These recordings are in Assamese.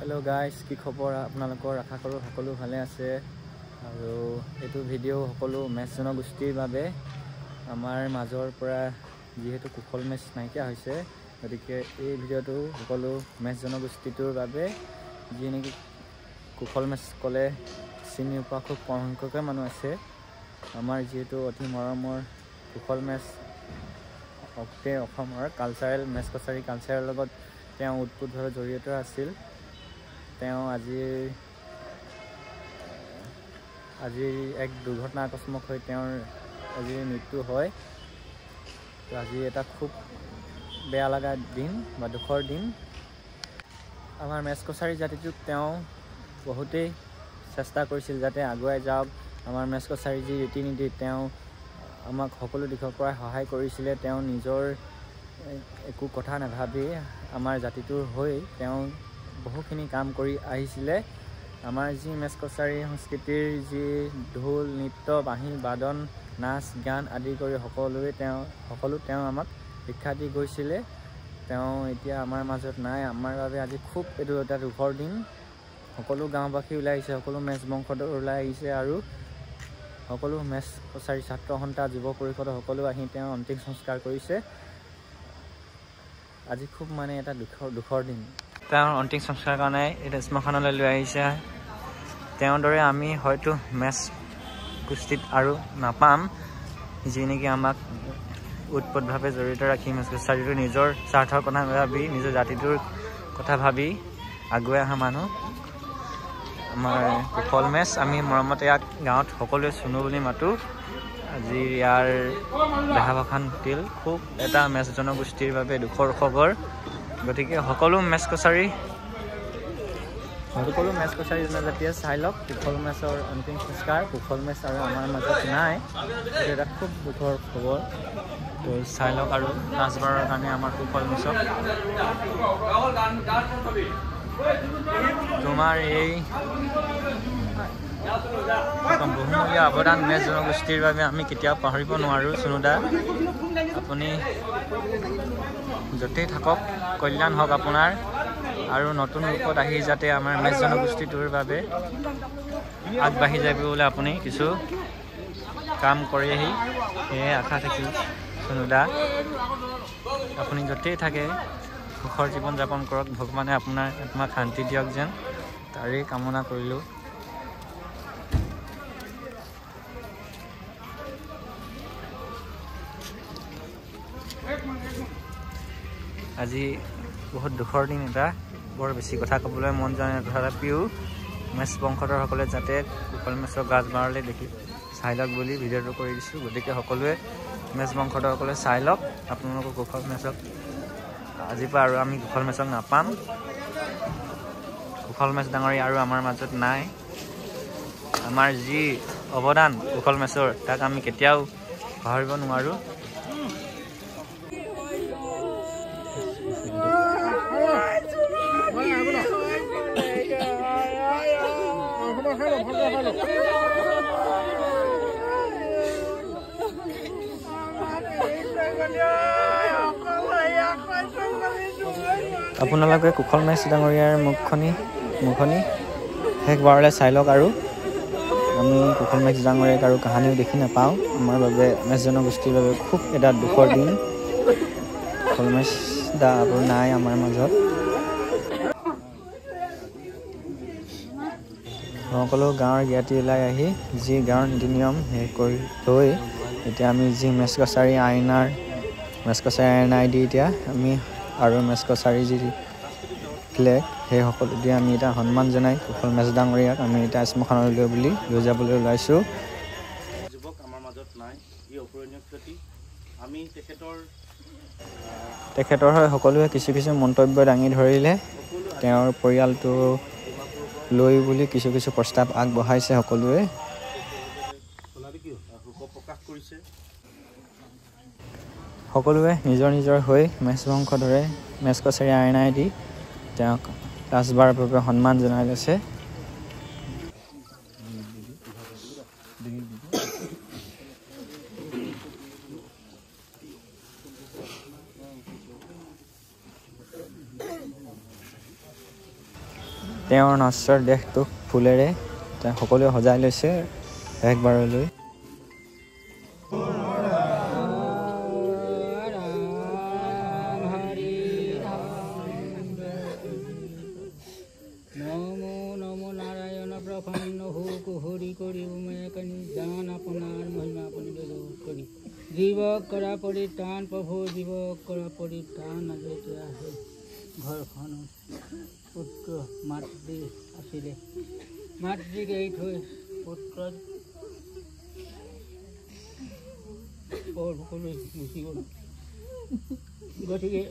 হেল্ল' গাইজ, কি খবৰ আপোনালোকৰ? আশা কৰোঁ সকলো ভালে আছে। আৰু এইটো ভিডিঅ' সকলো মেচ জনগোষ্ঠীৰ বাবে। আমাৰ মাজৰ পৰা যিহেতু কুশল মেচ নাইকিয়া হৈছে, গতিকে এই ভিডিঅ'টো সকলো মেচ জনগোষ্ঠীটোৰ বাবে, যি নেকি কুশল মেচ ক'লে চিনি পোৱা খুব কম সংখ্যকে মানুহ আছে। আমাৰ যিহেতু অতি মৰমৰ কুশল মেচ গোটেই অসমৰ কালচাৰেল মেচ কছাৰী কালচাৰৰ লগত তেওঁ ওতপ্ৰোতভাৱে জড়িত আছিল। তেওঁ আজিৰ এক দুৰ্ঘটনা আকস্মিক হৈ তেওঁৰ আজি মৃত্যু হয়। তো আজি এটা খুব বেয়া লগা দিন বা দুখৰ দিন। আমাৰ মেচ কছাৰী জাতিটোক তেওঁ বহুতেই চেষ্টা কৰিছিল যাতে আগুৱাই যাওক। আমাৰ মেচ কছাৰী যি ৰীতি নীতি, তেওঁ আমাক সকলো দিশৰ পৰাই সহায় কৰিছিলে। তেওঁ নিজৰ একো কথা নাভাবি আমাৰ জাতিটোৰ হৈ তেওঁ বহুখিনি কাম কৰি আহিছিলে। আমাৰ যি মেচ কছাৰী সংস্কৃতিৰ যি ঢোল, নৃত্য, বাঁহী বাদন, নাচ গান আদি কৰি সকলো তেওঁ আমাক শিক্ষা দি গৈছিলে। তেওঁ এতিয়া আমাৰ মাজত নাই। আমাৰ বাবে আজি খুব এইটো এটা দুখৰ দিন। সকলো গাঁওবাসী ওলাই আহিছে, সকলো মেচ বংশধৰ ওলাই আহিছে আৰু সকলো মেচ কছাৰী ছাত্ৰ সন্থা, যুৱ পৰিষদৰ সকলো আহি তেওঁ অন্তিম সংস্কাৰ কৰিছে। আজি খুব মানে এটা দুখৰ দিন। তেওঁৰ অন্তিম সংস্কাৰৰ কাৰণে এতিয়া শ্মশানলৈ লৈ আহিছে। তেওঁৰ দৰে আমি হয়তো মেচ কুস্তিত আৰু নাপাম, যি নেকি আমাক ওতপ্ৰোতভাৱে জড়িত ৰাখি মেচ কছাৰীটো নিজৰ স্বাৰ্থৰ কথা ভাবি, নিজৰ জাতিটোৰ কথা ভাবি আগুৱাই অহা মানুহ আমাৰ কুশল মেচ। আমি মৰমতে ইয়াক গাঁৱত সকলোৱে চুনু বুলি মাতোঁ। আজি ইয়াৰ দেহাৱসান ঘটিল। খুব এটা মেচ জনগোষ্ঠীৰ বাবে দুখৰ খবৰ। গতিকে সকলো মেচ কছাৰী জনজাতিয়ে চাই লওক কুশল মেচৰ অন্তিম সংস্কাৰ। কুশল মেচ আৰু আমাৰ মাজত নাই, এইটো এটা খুব দুখৰ খবৰ। তো চাই লওক আৰু লাষ্টবাৰৰ কাৰণে আমাৰ কুশল মেচক। তোমাৰ এই বহুমূলীয়া অৱদান মেচ জনগোষ্ঠীৰ বাবে আমি কেতিয়াও পাহৰিব নোৱাৰোঁ। চুনুদা, আপুনি য'তেই থাকক কল্যাণ হওক আপোনাৰ, আৰু নতুন ৰূপত আহি যাতে আমাৰ মেচ জনগোষ্ঠীটোৰ বাবে আগবাঢ়ি যাব বোলে আপুনি কিছু কাম কৰি আহি, সেয়ে আশা থাকিল। চুনুদা, আপুনি য'তেই থাকে সুখৰ জীৱন যাপন কৰক। ভগৱানে আপোনাৰ আত্মাক শান্তি দিয়ক যেন, তাৰেই কামনা কৰিলোঁ। আজি বহুত দুখৰ দিন এটা, বৰ বেছি কথা ক'বলৈ মন যোৱা নাই। তথাপিও মেচ বংশধৰসকলে যাতে কুশল মেচৰ গাজবাৰলৈ দেখি চাই লওক বুলি ভিডিঅ'টো কৰি দিছোঁ। গতিকে সকলোৱে মেচ বংশধৰসকলে চাই লওক আপোনালোকৰ কুশল মেচক। আজিৰ পৰা আৰু আমি কুশল মেচক নাপাম। কুশল মেচ ডাঙৰীয়া আৰু আমাৰ মাজত নাই। আমাৰ যি অৱদান কুশল মেচৰ, তাক আমি কেতিয়াও পাহৰিব নোৱাৰোঁ। আপোনালোকে কুশল মেচ ডাঙৰীয়াৰ মুখনি শেষবাৰলৈ চাই লওক। আৰু আমি কুশল মেচ ডাঙৰীয়াক আৰু কাহানিও দেখি নাপাওঁ। আমাৰ বাবে মেচ জনগোষ্ঠীৰ বাবে খুব এটা দুখৰ দিন। কুশল মেচ দা আৰু নাই আমাৰ মাজত। সকলো গাঁৱৰ জ্ঞাতি ওলাই আহি যি গাঁৱৰ নীতি নিয়ম শেষ কৰি থৈ এতিয়া আমি যি মেচ কছাৰী আইনাই দি এতিয়া আমি আৰু মেচ কছাৰী যি ফ্লেগ, সেই সকলো দি আমি এতিয়া সন্মান জনাই কুশল মেচ ডাঙৰীয়াক আমি এতিয়া শ্মশানলৈ বুলি লৈ যাবলৈ ওলাইছোঁ। যুৱক আমাৰ মাজত নাই, ই অপূৰণীয় ক্ষতি। আমি তেখেতৰ হৈ সকলোৱে কিছু কিছু মন্তব্য দাঙি ধৰিলে। তেওঁৰ পৰিয়ালটো লৈ বুলি কিছু কিছু প্ৰস্তাৱ আগবঢ়াইছে সকলোৱে। সকলোৱে নিজৰ নিজৰ হৈ মেচ বংশধৰে মেচ কছাৰী আইনাই দি তেওঁক লাষ্টবাৰৰ বাবে সন্মান জনাই লৈছে। তেওঁৰ নশ্বৰ দেহটোক ফুলেৰে সকলোৱে সজাই লৈছে শেষবাৰলৈ। জীৱক কৰা পৰিত্ৰাণ প্ৰভু, জীৱক কৰা পৰিত্ৰাণ। যেতিয়া সেই ঘৰখনত পুত্ৰ মাতৃ আছিলে, মাতৃক এৰি থৈ পুত্ৰ পৰলোকলৈ গুচি গ'ল। গতিকে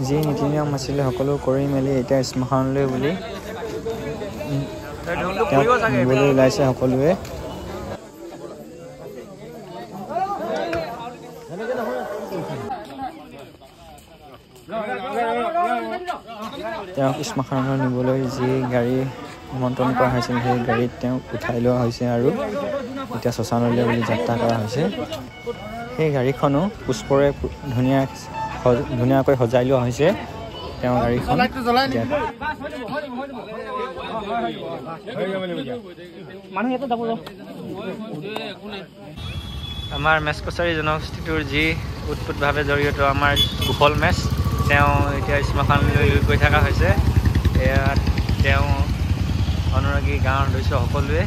যি নীতি নিয়ম আছিলে সকলো কৰি মেলি এতিয়া শ্মশানলৈ বুলি নিবলৈ ওলাইছে সকলোৱে। তেওঁক শ্মশানলৈ নিবলৈ যি গাড়ী নিমন্ত্ৰণ কৰা হৈছিল সেই গাড়ীত তেওঁক উঠাই লোৱা হৈছে আৰু এতিয়া শ্মশানলৈ বুলি যাত্ৰা কৰা হৈছে। সেই গাড়ীখনো পুষ্পৰে ধুনীয়াকৈ সজাই লোৱা হৈছে তেওঁৰ গাড়ীখন। আমাৰ মেচ কছাৰী জনগোষ্ঠীটোৰ যি ওতপ্ৰোতভাৱে জড়িত আমাৰ কুশল মেচ, তেওঁ এতিয়া শ্মশানলৈ লৈ গৈ থকা হৈছে। ইয়াত তেওঁ অনুৰাগী গাঁৱৰ সদস্য সকলোৱে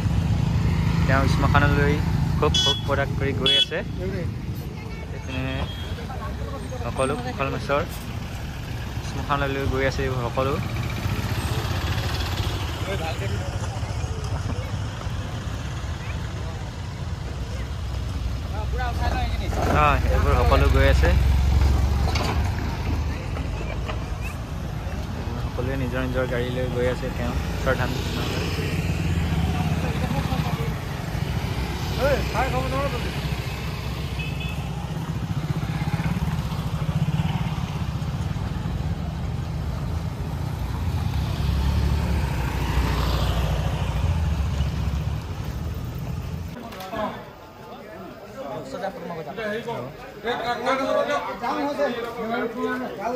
তেওঁ শ্মশানলৈ খুব শোক প্ৰকাশ কৰি গৈ আছে। সেইপিনে সকলো কুশল মেচৰ শ্মশানলৈ গৈ আছে এইবোৰ সকলো। এইবোৰ সকলো গৈ আছে। সকলোৱে নিজৰ নিজৰ গাড়ী লৈ গৈ আছে তেওঁ শ্ৰদ্ধাঞ্জলি।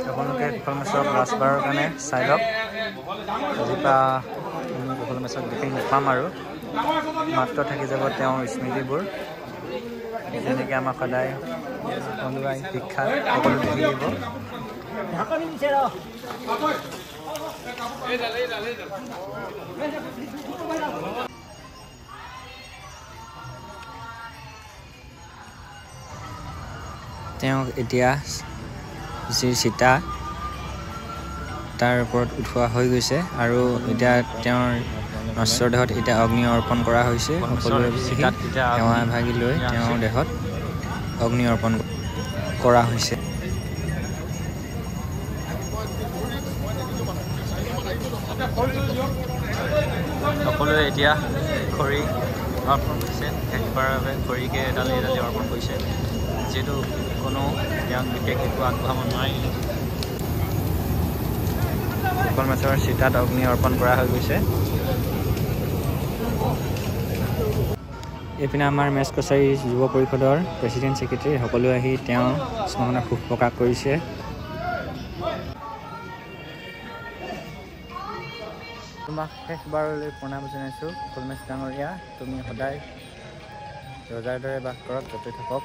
আপোনালোকে কুশল মেচক লাষ্টবাৰৰ কাৰণে চাই লওক। আজিৰ পৰা আমি কুশল মেচক দেখি নাপাম আৰু মাত্ৰ থাকি যাব তেওঁৰ স্মৃতিবোৰ, যেনেকৈ আমাক সদায় অনুৱাই শিক্ষা সকলো দি দিব। তেওঁক এতিয়া যি চিতা তাৰ ওপৰত উঠোৱা হৈ গৈছে আৰু এতিয়া তেওঁৰ নশ্বৰ দেহত এতিয়া অগ্নি অৰ্পণ কৰা হৈছে। সকলোৱে সেৱা ভাগি লৈ তেওঁৰ দেহত অগ্নি অৰ্পণ কৰা হৈছে। সকলোৱে এতিয়া খৰি অৰ্পণ কৰিছে, শেষবাৰৰ বাবে খৰিকে এডালি এডালি অৰ্পণ কৰিছে। যিহেতু কোনো তেওঁক বিশেষ একো আগবঢ়াব নোৱাৰিলে। কুশল মেচৰ চিতাত অগ্নি অৰ্পণ কৰা হৈ গৈছে। এইপিনে আমাৰ মেচ কছাৰী যুৱ পৰিষদৰ প্ৰেচিডেণ্ট ছেক্ৰেটেৰী সকলোৱে আহি তেওঁৰ স্মৰণত সুখ প্ৰকাশ কৰিছে। তোমাক শেষবাৰলৈ প্ৰণাম জনাইছোঁ কুশল মেচ ডাঙৰীয়া। তুমি সদায় ৰজাৰ দৰে বাস কৰক, য'তে থাকক।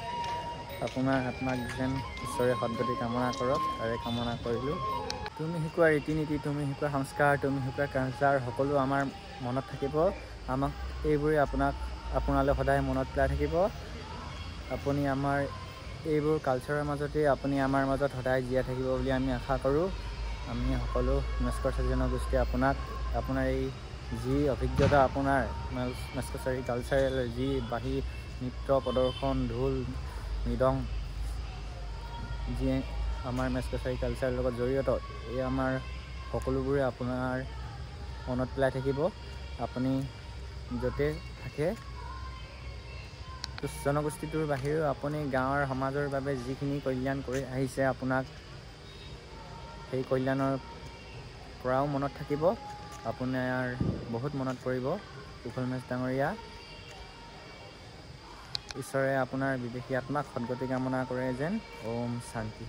আপোনাৰ আত্মাক যেন ঈশ্বৰে সদ্গতি কামনা কৰক, তাৰে কামনা কৰিলোঁ। তুমি শিকোৱা ৰীতি নীতি, তুমি শিকোৱা সংস্কাৰ, তুমি শিকোৱা কালচাৰ সকলো আমাৰ মনত থাকিব। আমাক এইবোৰে আপোনালৈ সদায় মনত পেলাই থাকিব। আপুনি আমাৰ এইবোৰ কালচাৰৰ মাজতেই আপুনি আমাৰ মাজত সদায় জীয়াই থাকিব বুলি আমি আশা কৰোঁ। আমি সকলো মেচ কছাৰী জনগোষ্ঠীয়ে আপোনাক আপোনাৰ এই যি অভিজ্ঞতা, আপোনাৰ মেচ কছাৰী কালচাৰেল যি বাঁহী নৃত্য প্ৰদৰ্শন, ঢোল মৃদং, যিয়ে আমাৰ মেচ কছাৰী কালচাৰৰ লগত জড়িত, এই আমাৰ সকলোবোৰে আপোনাৰ মনত পেলাই থাকিব। আপুনি য'তে থাকে জনগোষ্ঠীটোৰ বাহিৰেও আপুনি গাঁৱৰ সমাজৰ বাবে যিখিনি কল্যাণ কৰি আহিছে, আপোনাক সেই কল্যাণৰ পৰাও মনত থাকিব। আপোনাৰ বহুত মনত পৰিব কুশল মেচ ডাঙৰীয়া। ঈশ্বৰে আপোনাৰ বিদেশী আত্মাক সদ্গতি কামনা কৰে যেন। ওম শান্তি।